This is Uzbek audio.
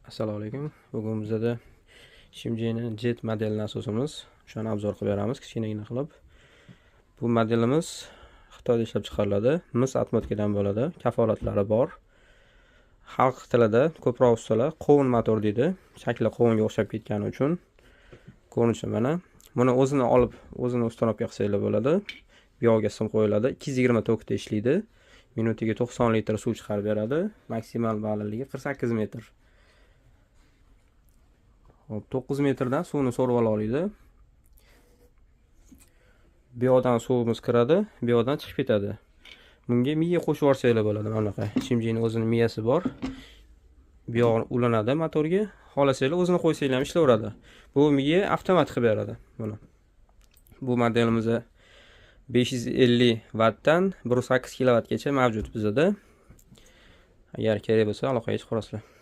Assalomu alaykum. Bugun bizada Shimjini Jet model nasosimiz. O'shani obzor qilib beramiz kichkinagina qilib. Bu modelimiz Xitoyda ishlab chiqariladi. Mis atmotkadan bo'ladi. Kafolatlari bor. Xalq tilida ko'proq ustalar qovun motor deydi. Shakli qovunga o'xshab ketgani uchun. Ko'rinishi mana. Buni o'zini olib, o'zini ustanovka qilsanglar bo'ladi. Bu yoqga sim qo'yiladi. 220 tokda ishlaydi. Minutiga 90 litr suv chiqarib beradi. Maksimal balandligi 48 metr. Hop, 9 metrdan suvni so'rib ola oladi. Bu yoqdan suvimiz kiradi, bu yoqdan chiqib ketadi. Bunga miya qo'shib yuborsanglar bo'ladi, mana bunaqa. Shimjini o'zini miyasi bor. Bu yog'i ulanadi motorga. Xohlasanglar o'zini qo'ysanglar ham ishlayveradi. Bu miya avtomat qilib beradi buni. Bu modelimiz 550 vattdan 1.8 kilovatgacha mavjud bizada. Agar kerak bo'lsa, aloqaga chiqarasizlar.